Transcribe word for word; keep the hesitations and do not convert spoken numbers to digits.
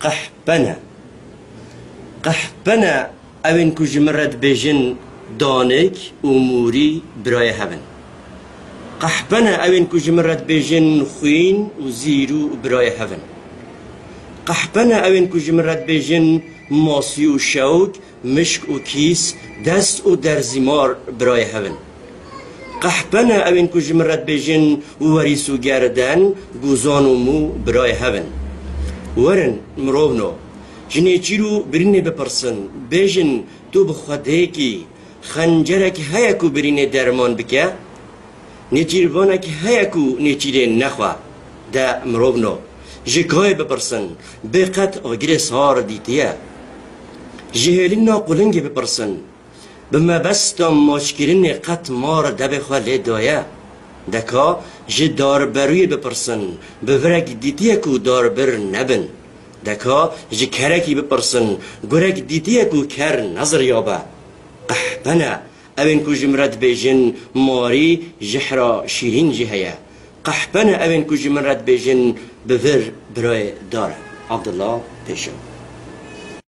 Qehpene. Qehpene ewên ku ji min re dibêjin danik û mûrî birayê hev in. Qehpene ewên ku ji min re dibêjin xwîn û zîrû birayê hev in. Qehpene ewên ku ji min re dibêjin masî û şewk, mişk û kîs, dest û derzîmar birayê hev in. Qehpene ewên ku ji min re dibêjin werîs û gerden, gûzan û mû birayê hev in. Werin mirovno, ji nêçîr û birînê bipirsin, bêjin, tu bi Xwedêkî, xencerekî heye ku birînê derman bike? Nêçîrvanek heye ku nêçîrê nexwe? De mirovno, ji kayê bipirsin, bê qet agirê sar dîtiye? Ji hêlîna qulingê bipirsin, bi mebesta maçkirinê qet mar devê xwe lê daye? De ka ji darberûyê bipirsin, bi virek dîtiye ku darbir nebin? De ka ji kerekî bipirsin, gurek dîtiye ku ker neziriyabe? Qehpene ewên ku ji min re dibêjin marî, jihra şîrîn jî heye. Qehpene ewên ku ji min re dibêjin bi vir birayê dar e. Abdullah Pêşo.